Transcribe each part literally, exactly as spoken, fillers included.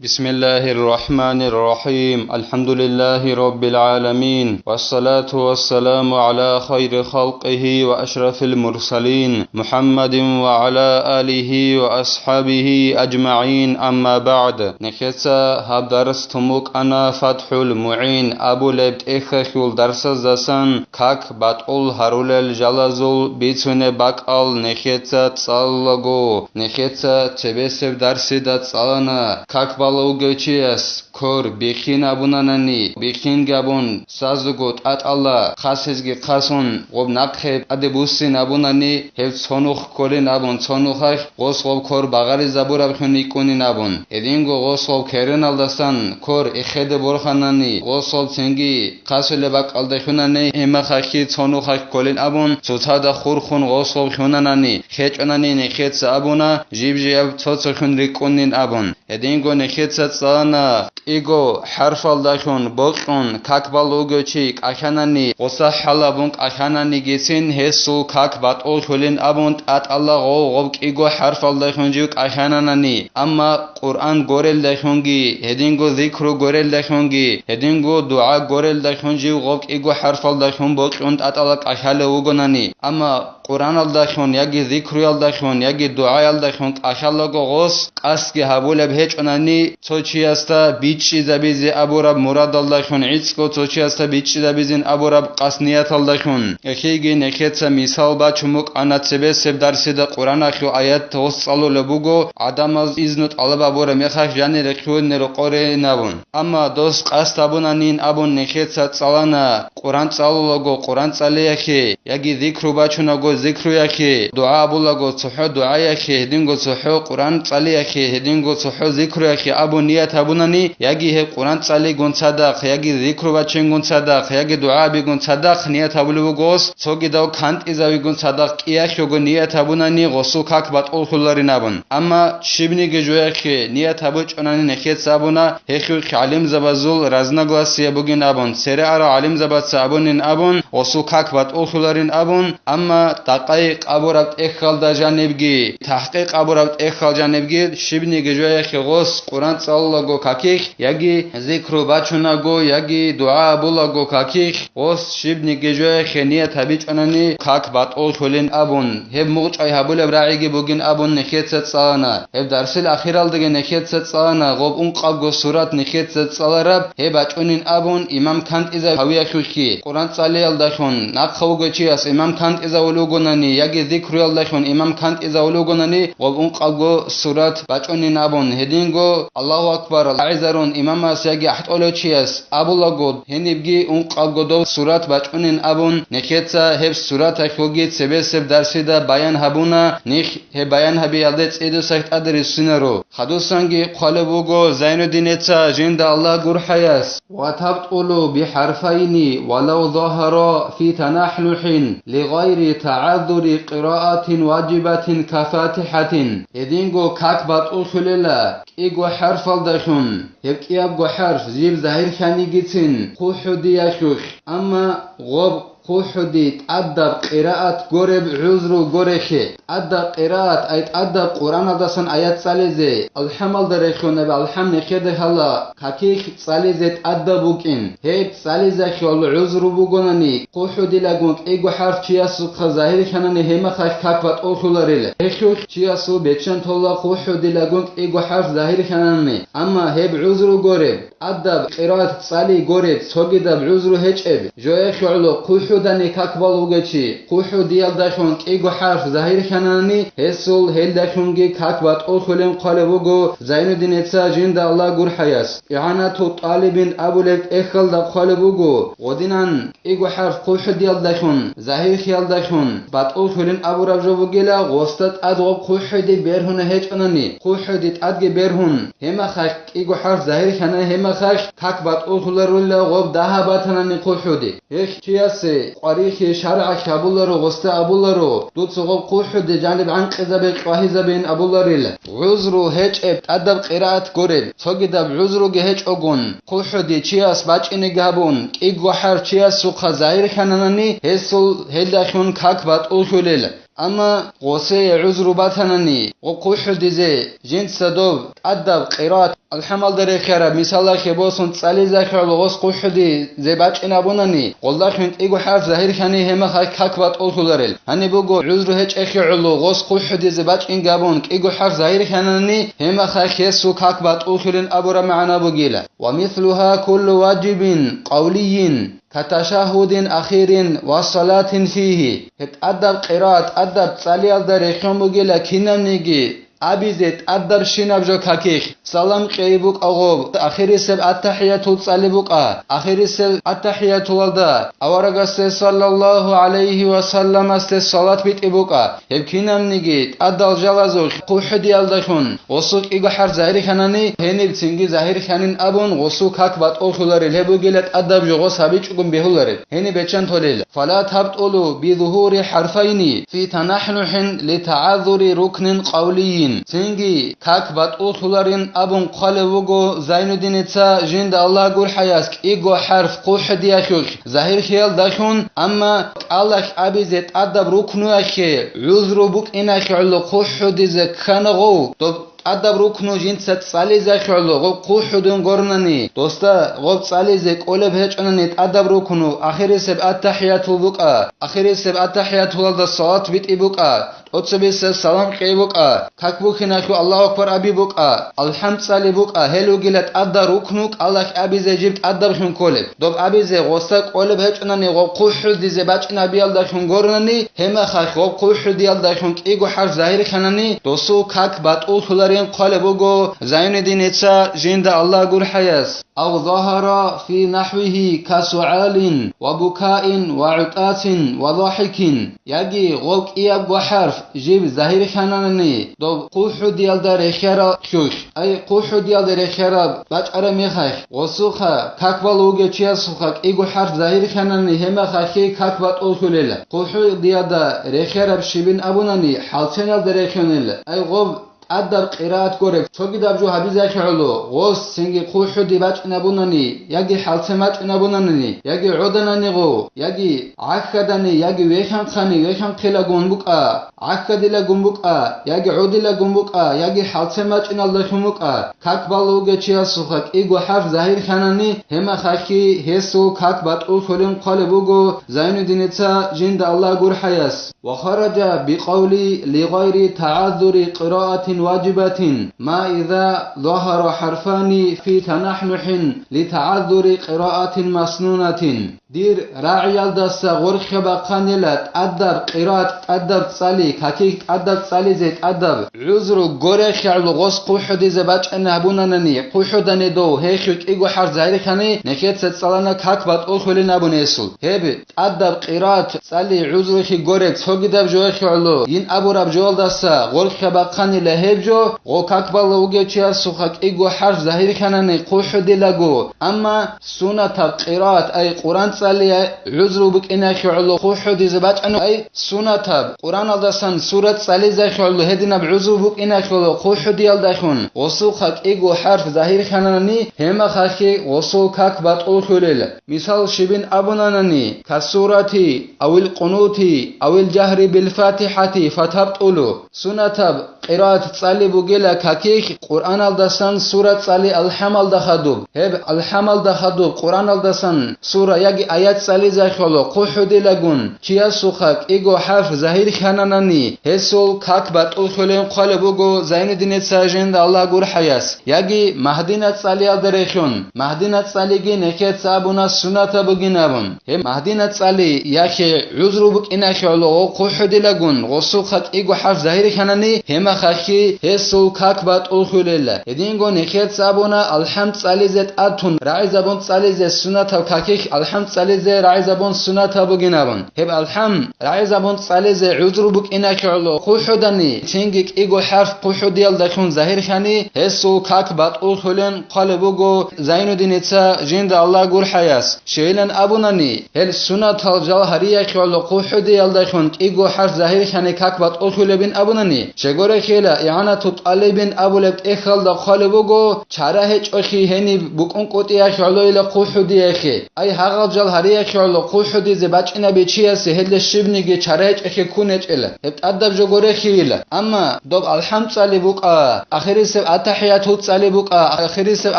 بسم الله الرحمن الرحيم. الحمد لله رب العالمين. والصلاة والسلام على خير خلقه وأشرف المرسلين محمد وعلى آله وأصحابه أجمعين. أما بعد. Нехеца гьаб дарс тумукъана ФатхӀул МугӀин абулеб тӀехьалъул дарсаздасан как батӀул гьарулел жалазул бицунеб бакӀал нехеца цӀалулаго, нехеца цебесеб дарсида цӀалана, как балугев чияс кор бихьин абунанани, бихьинги абун, сазуго тӀатӀала хасизги хасун, гъоб нахъе тӀаде буссин абунани, гьев цонухъ кколин абун, цонухъалъ гъос гъоб кор багъаризабурабхӀун йикӀунин абун, гьединго гъос гъоб кереналдасан кор эхеде борханани, гъос гъоб цинги хасулеб бакӀалда хьунани, гьимахъахъи цонухъахъ кколин абун, цоцазда хурхун гъос гъоб хьунанани, хечӀонани нехеца абуна, жиб-жибаб цо-цо хьун рикӀкӀунин абун. Гьединго нехеца цӀалана, кӀиго хӀарфалдалъун бокьун как балугев чи кӀалъанани, гъоса хӀалабун кӀалъананигицин гьесул как батӀуллъулин абун, тӀатӀала гъов гъоб кӀиго хӀарфалдалъун жив кӀалъананани, амма Къуръан горелдалъунги, гьединго зикру горелдалъунги, гьединго дугӀа горелдалъун жив гъоб кӀиго хӀарфалдалъун бокьун тӀатӀала кӀалъалев вугонани, амма Къуръаналдалъун яги зикруялдалъун яги дугӀаялдалъун кӀалъалаго гъос къасдги гьабулеб гьечӀонани, цо чиясда бичӀчӀизабизе абураб мурадалдалъун, гӀицӀго цо чиясда бичӀчӀизабизин абураб къасд нияталдалъун. Эхейги нехеца мисал бачун букӀана цебесеб дарсида Къуръаналъул аят гъос цӀалулеб буго, гӀадамаз изну тӀалаб гьабураб мехалъ жанире хьунел рокъорейин абун. Амма дос къасд гьабунанин абун нехеца цӀалана, Къуръан цӀалулаго Къуръан цӀалиялъе, яги зикру бачунаго зикруялъе, дугӀа абулаго цохӀо дугӀаялъе, гьединго цохӀо Къуръан цӀалиялъе, гьединго цохӀо зикруялъе абун ният гьабунани, яги гьеб Къуръан цӀалигун цадахъ, яги зикру бачингун цадахъ, яги дугӀа абигун цадахъ ният гьабулеб буго гъос, цогидав кантӀизавигун цадахъ кӀиялъего ният гьабунани гъосул как батӀуллъуларин абун. Амма щибниги жоялъе ният гьабичӀонани нехеца абуна, гьелъухъ гӀалимзабазул разногласие бугин абун, цере арал гӀалимзабаца абунин абун, гъосул как батӀуллъуларин абун, амма дакъайикъ абураб тӀехьалда жанибги, тахӀкъикъ абураб тӀехьал жанибги, щибниги жоялъе гъос Къуръан цӀалулаго какихь, яги зикру бачунаго, яги дугӀа абулаго какихь, гъос щибниги жоялъе ният гьабичӀонани как батӀуллъулин абун, гьеб мугъчӀвай гьабулеб рагӀиги бугин абун нехеца цӀалана. Гьеб дарсил ахиралдаги нехеца цӀалана, гъоб ункъабго сурат нехеца цӀалараб, гьеб бачӀунин абун, имам кантӀизаб гьавиялъухъе, Къуръан цӀалиялдалъун, нахъа вугев чияс имам кантӀизавулев вугонани яги зикруялдалъун имам кантӀизавулев вугонани, гъоб ункъабго сурат бачӀунин абун, гьединго Аллагьу акбар агӀизарун имамас яги ахӀтӀолев чияс абулаго, гьенибги ункъабго дов сурат бачӀунин абун, нехеца гьеб сураталъулги цебесеб дарсида баян гьабуна, нилъ гьеб баян гьабиялде цӀидусалъ тӀаде руссинаро. Хадусанги хъвалеб буго Зайнуддинеца, жинда Аллагь гурхӀаяс: وتبطل بحرفين ولو ظهرا في تنحنح لغير تعذر قراءة واجبة كفاتحة. Гьединго как батӀуллъулела кӀиго хӀарфалдалъун, гьеб кӀиябго хӀарф жиб загьирлъанигицин хъухӀудиялъулъ, амма гъоб хъухӀуди тӀадаб къираат гореб гӀузру горелъе, тӀадаб къираат, ай тӀадаб Къуръаналдасан аят цӀализе, алхӀамалда рехунаб алхӀам нехеда гьала, какихь цӀализе тӀадаб букӀин, гьеб цӀализехьул гӀузру бугонани, хъухӀудилагун кӀиго хӀарф чиясухъа загьирлъанани гьемахалъ как батӀуллъуларила. Гьелъулъ чиясул беччан тола хъухӀудилагун кӀиго хӀарф загьирлъанани, амма гьеб гӀузру гореб, тӀадаб къираат цӀали гореб, цогидаб гӀузру гьечӀеб, жоялъе гӀоло хъухӀудани как балугечи, хъухӀудиялдалъун кӀиго хӀарф загьирлъанани, гьесул гьелдалъунги как батӀуллъулин хъвалеб буго Зайнуддинеца, жинда Аллагь гурхӀаяс. ИгӀанату тӀалибин абулеб тӀехьалда хъвалеб буго, гъодинан кӀиго хӀарф хъухӀудиялдалъун, загьирлъиялдалъун батӀуллъулин абураб жо бугила, гъосда тӀад гъоб хъухӀуди бергьуна гьечӀонани, хъухӀуди тӀадги бергьун, гьемахалъ кӀиго хӀарф загьирлъана, гьемахалъ как батӀуллъуларулла гъоб дагьаб батанани хъухӀуди. Гьелъ чиясе къварилъи шаргӀалъ гьабуларо, гъосда абуларо, дуца гъоб хъухӀуди жаниб гӀанкъизабе, чӀвагьизабейин абуларила. ГӀузру гьечӀеб тӀадаб къираат гуреб, цогидаб гӀузруги гьечӀогун, хъухӀуди чияс бачӀинеги гьабун, кӀиго хӀарф чиясухъа загьирлъананани, гьесул гьелдалъун как батӀуллъулел. Амма гъосие гӀузру батанани, гъо хъухӀудизе жинца доб тӀадаб къираат алхӀамалда рехиараб, мисалалъе босун, цӀализахиялъ гъос хъухӀудизе бачӀин абунани, гъолдахъин кӀиго хӀарф загьирлъани гьемахъ как батӀуллъуларел. Гьаниб буго, гӀузру гьечӀехъе гӀоло гъос хъухӀудизе бачӀин габун кӀиго хӀарф загьирлъанани, гьемахъ гьесул как батӀуллъулин абураб магӀна бугила. Ва мислугьа куллу важибин къавлийин, ка ташагьудин ахирин ва салатин фигьи. Гьеб тӀадаб къираат, тӀадаб цӀалиялда рехион бугила кинабниги абизе тӀадабщинаб жо какихъ, салам кьей букӀа гъоб, ахирисеб аттахӀиятул цӀали букӀа, ахирисеб аттахӀиятулалда аварагасде саллаллагьу гӀалайгьи ва салламасде салат битӀи букӀа, гьеб кинабниги тӀадал жалазухъ хъухӀудиялдалъун гъосул кӀиго хӀарф загьирлъанани, гьениб цинги загьирлъанин абун гъосул как батӀуллъуларел, гьеб бугила тӀадаб жо гъос гьабичӀогун бегьуларел. Гьениб беччан толел. Фала табтӀулу бизугьури хӀарфайни фи танахӀнухӀин литагӀаззури рукнин къавлийин. Цинги как батӀуллъуларин абун хъвалев вуго Зайнуддиница жинда Аллагь гурхӀаяс кӀиго хӀарф хъухӀудиялъухъ загьирлъиялдалъун, амма кӀалалъ абизе тӀадаб рукнуялъе гӀузру букӀиналъе гӀоло хъухӀудизе ккана гъов, доб тӀадаб рукну жинца цӀализахиялъ гъоб хъухӀудун горнани, досда гъоб цӀализе кӀолеб гьечӀонани тӀадаб рукну, ахирисеб аттахӀиятул букӀа, ахирисеб аттахӀиятулалда салат битӀи букӀа, тӀоцебесеб салам кьей букӀа, как бухьиналъул Аллагьу акбар аби букӀа, алхӀам цӀали букӀа, гьел вугила тӀадаб рукну кӀалалъ абизе жиб тӀадаблъун кколеб. Доб абизе гъосда кӀолеб гьечӀонани гъоб хъухӀудизе бачӀинабиялдалъун горнани, гьемахъ гъоб хъухӀудиялдалъун кӀиго хӀарф загьирлъанани, досул как батӀуллъуларин хъвалеб буго Зайнуддиница жинда Аллагь гурхӀаяс. Ав загьара фи нахӀвигьи касугӀалин ва букаин ва гӀутӀасин ва захӀикин. Яги гъоб кӀиябго хӀарф жиб загьирлъананани, доб хъухӀудиялда рехиаралъухъ, ай хъухӀудиялда рехиараб бачӀараб мехалъ, гъосулха, как балев вугев чиясулха кӀиго хӀарф загьирлъанани, гьемахъ ахьей как батӀуллъулел. ХъухӀудиялда рехиараб щибин абунани, хӀалценалда рехионел, ай гъоб тӀадаб къираат гореб, цогидаб жо гьабизахье гӀоло, гъос цинги хъухӀуди бачӀинабунани, яги хӀалцен бачӀинабунани, яги гӀоданани гъов, яги гӀахьадани, яги вехьанхъани, вехьанхъилагун букӀа, гӀахьадилагун букӀа, яги гӀодилагун букӀа, яги хӀалцен бачӀиналдалъун букӀа, как балев вугев чиясулха кӀиго хӀарф загьирлъанани, гьемахъ ахьи гьесул как батӀуллъулин хъвалеб буго Зайнуддиница жинда Аллагь гурхӀаяс. Ва хараджа бикъавли лигъайри тагӀаззури къираатин важибатин, ма иза загьара хӀарфани фи танахӀнухӀин литагӀаззури къираатин маснунатин. Дир рагӀиялдаса гъоркьа бахъанила тӀадаб къираат, тӀадаб цӀали, каких тӀадаб цӀализе тӀадаб гӀузру горехъе гӀоло гъос хъухӀудизе бачӀана гьабунанани, хъухӀудани дов гьехъе кӀиго хӀарф загьирлъани, нехеца цӀалана как батӀуллъулин абун гьесул. Гьеб тӀадаб къираат цӀали гӀузрухъе гореб цогидаб жояхъе гӀоло йин абураб жоялдаса гъоркьа бахъанила гьеб жо, гъо как балев вугев чиясулха кӀиго хӀарф загьирлъанани хъухӀудилаго, амма сунатаб къираат, ай Къуръан цӀали гӀузру букӀинахъе гӀоло хъухӀудизе бачӀана, ай сунатаб Къуръаналдасан сура цӀализахъе гӀоло гьединаб гӀузру букӀинахъе гӀоло хъухӀудиялдалъун гъосулха кӀиго хӀарф загьирлъанани, гьемахъ ахьи гъосул как батӀуллъулел. Мисал щибин абунанани, касурати, авил къунути, авил жагьри бил фатихӀати фатабтӀулу. Сунатаб къираат цӀали бугила каких Къуръаналдасан сура цӀали алхӀамалда хадуб. Гьеб алхӀамалда хадуб Къуръаналдасан сура яги аят цӀализахъе гӀоло хъухӀудилагун, чиясулха кӀиго хӀарф загьирлъананани, гьесул как батӀуллъулин хъвалеб буго Зайнуддиница жинда Аллагь гурхӀаяс. Яги Магьдина цӀалиялда рехион, Магьдина цӀалиги нехеца абуна сунатаб бугин абун. Гьеб Магьдина цӀали яхъе гӀузру букӀинахъе гӀоло гъо хъухӀудилагун гъосулха кӀиго хӀарф загьирлъанани, гьемахъ ахьи гьесул как батӀуллъулел. Гьединго нехеца абуна алхӀам цӀализе тӀад тун рагӀизабун цӀализе сунатаб каких алхӀам цӀализе рагӀизабун сунатаб бугин абун. Гьеб алхӀам рагӀизабун цӀализе гӀузру букӀинахъе гӀоло хъухӀудани, цинги кӀиго хӀарф хъухӀудиялдалъун загьирлъани, гьесул как батӀуллъулин хъвалеб буго Зайнуддиница жинда Аллагь гурхӀаяс. Щайилан абунани, гьел сунатал жал гьариялъе гӀоло хъухӀудиялдалъун кӀиго хӀарф загьирлъани как батӀуллъулебин абунани, щегоре Хела, игӀанату тӀалибин абулеб тӀехьалда хъвалеб буго, чара гьечӀолъи гьениб букӀун кӀутӀиялъ гӀолойила хъухӀудиялъе. Ай гьагъал жал гьариялъе гӀоло хъухӀудизе бачӀинаби чиясе гьелда щибниги чара гьечӀолъи ккун гьечӀела, гьеб тӀадаб жо гурелъийила. Амма доб алхӀам цӀалеб букӀа, ахирисеб атахӀиятул цӀалеб букӀа, ахирисеб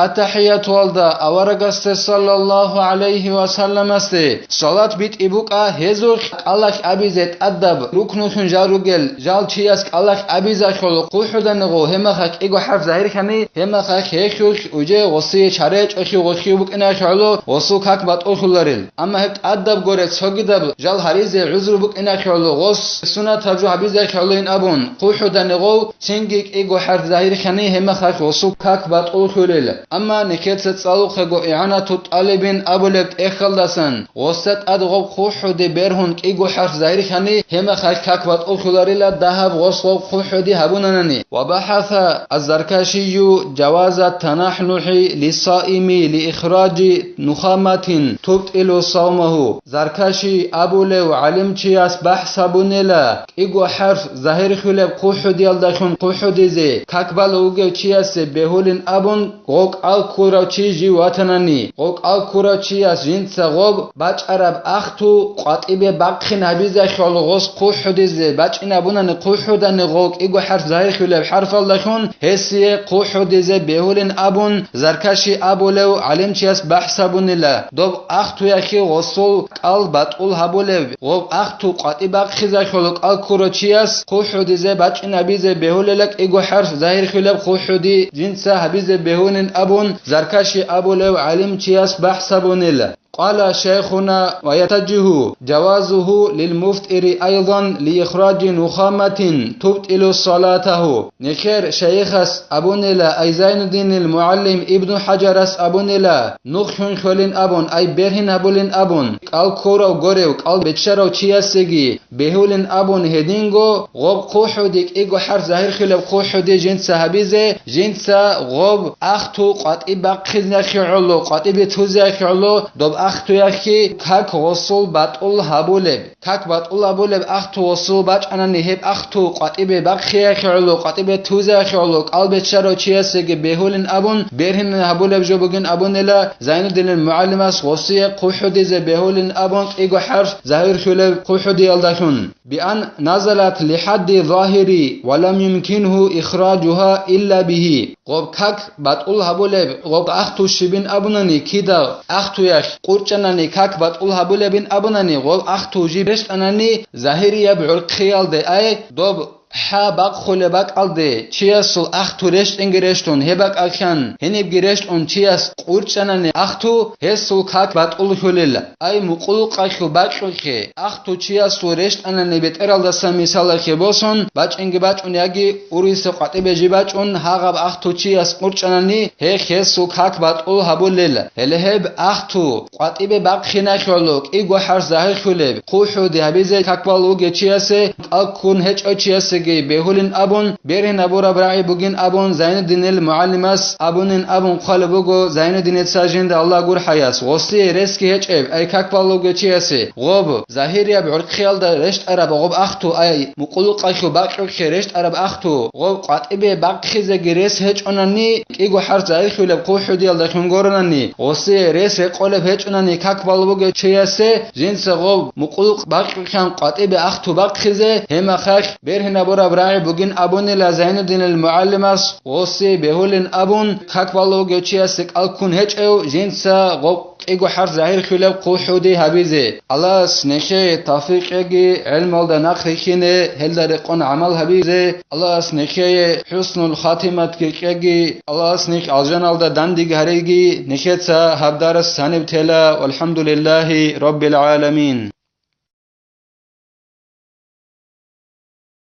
атахӀиятуалда аварагасде саллаллагьу гӀалайгьи ва салламасде салат битӀи букӀа, гьезулъ кӀалалъ абизе тӀадаб рукнулъун жал ругел жал чияс кӀалалъ абизалъул хъухӀуданиго гьемахъа кӀиго хӀарф загьирлъани, гьемахъа гьелъулъ уже гъосие чара гьечӀолъи гъолъие букӀиналъе гӀоло гъосул как батӀуллъуларел. Амма гьеб тӀадаб горе цогидаб жал гьаризе гӀузру букӀиналъе гӀоло гъос сунатаб жо гьабизалъе гӀолойин абун хъухӀуданиго, цинги кӀиго хӀарф загьирлъани гьемахъа гъосул как батӀуллъулел. Амма нехеца цӀалухъего игӀанату тӀалибин абулеб тӀехьалдасан, гъосда тӀад гъоб хъухӀуди бергьун кӀиго хӀарф загьирлъани, гьемахъа как батӀуллъуларила дагьаб гъос гъоб хъухӀуди гьабунанани. Ва бахӀаса аз-Заркашию жаваза танахӀнухӀи лисаими лиихраджи нухаматин тубтӀилу савмагьу. Заркаши абулев гӀалимчияс бахӀс гьабунела, кӀиго хӀарф загьирлъулеб хъухӀудиялдалъун хъухӀудизе как балев вугев чиясе бегьулин абун, гъо кӀал ккурав чи жив ватанани, гъо кӀал ккурав чияс жинца гъоб бачӀараб ахту къватӀибе бахъин гьабизалъул гъос хъухӀудизе бачӀинабунани хъухӀудани гъо кӀиго хӀарф загьирлъулеб хӀарфалдалъун гьесие хъухӀудизе бегьулин абун, Заркаши абулев гӀалимчияс бахӀс гьабунила, доб ахтуялъе гъосул кӀал батӀул гьабулеб, гъоб ахту къватӀи бахъизалъул кӀал ккурав чияс хъухӀудизе бачӀинабизе бегьулела кӀиго хӀарф загьирлъулеб хъухӀуди жинца гьабизе бегьунин абун, Заркаши абулев гӀалимчияс бахӀс гьабунила. Къала шайхуна ва ятажиху жавазуху лилмуфтири айдан лиихраджи нухаматин тубтӀилу салатагьу. Нехер шайихас абунила, ай Зайнуддинил мугӀаллим Ибну ХӀажарас абунила, нух хьунхьулин абун, ай бергьин гьабулин абун, кӀал ккурав горев, кӀал беччарав чиясеги бегьулин абун гьединго, гъоб хъухӀуди кӀиго хӀарф загьирлъулеб хъухӀуди жинца гьабизе, жинца гъоб ахту къватӀи бахъизехье гӀоло, къватӀибе тузехье гӀоло, доб ахтуялъе как гъосул батӀул гьабулеб. Как батӀул гьабулеб ахту гъосул бачӀанани гьеб ахту къватӀибе бахъиялъе гӀоло, къватӀибе тузеялъе гӀоло, кӀал беччарав чиясеги бегьулин абун, бергьин гьабулеб жо бугин абунила Зайнуддинил мугӀаллимас гъосие хъухӀудизе бегьулин абун кӀиго хӀарф загьирлъулеб хъухӀудиялдалъун. Биан назалат лихӀадди загьири ва лам юмкинху ихраджугьа илла бигьи. Гъоб как батӀул гьабулеб, гъоб ахту щибин абунани, кида ахтуялъ къурчӀанани как батӀул гьабулебин абунани, гъоб ахту жиб рещтӀанани, загьирияб гӀурхъиялде ай, доб хӀа бакъулеб бакӀалде чиясул ахту рещтӀинги рещтӀун, гьеб бакӀалъан гьенибги рещтӀун чияс къурчӀанани ахту, гьесул как батӀуллъулел. Ай мукъулукъалъул бакьулъе, ахту чиясул рещтӀанани бетӀералдасан мисалалъе босун, бачӀинги бачӀун яги урисеб къватӀибе жи бачӀун гьагъаб ахту чияс къурчӀанани, гьех гьесул как батӀул гьабулел. Гьеле гьеб ахту къватӀибе бахъиналъе гӀоло кӀиго хӀарф загьирлъулеб хъухӀуди гьабизе как балев вугев чиясе, кӀал ккун гьечӀев чиясеги бегьулин абун, бергьин гьабураб рагӀи бугин абун Зайнуддинил мугӀаллимас абунин абун хъвалеб буго Зайнуддиница жинда Аллагь гурхӀаяс, гъосие ресги гьечӀеб, ай как балев вугев чиясе, гъоб, загьирияб гӀурхъиялда рещтӀараб гъоб ахту, ай мукъулукъалъул бакьулъе рещтӀараб ахту, гъоб къватӀибе бахъизеги рес гьечӀонани, кӀиго хӀарф загьирлъулеб хъухӀудиялдалъун горонани, гъосие рес рекъолеб гьечӀонани как балев вугев чиясе, жинца гъоб мукъулукъ бакьулъан къватӀибе ахту бахъизе, гьемахалъ бергьин гьабураб рагӀи бугин абунила Зайнуддинил мугӀаллимас, гъосие бегьулин абун, как балев вугев чиясе кӀал ккун гьечӀев, жинца гъоб кӀиго хӀарф загьирлъулеб хъухӀуди гьабизе. Аллагьас нехее тавфикъ кьеги, гӀелмалда нахъ рихьине, гьелда рекъон гӀамал гьабизе. Аллагьас нехее хӀуснуль хатиматги кьеги, Аллагьас нехь алжаналда дандеги гьареги, нехеца гьаб дарас гьаниб тела. Валхамдулиллагьи раббил гӀаламин.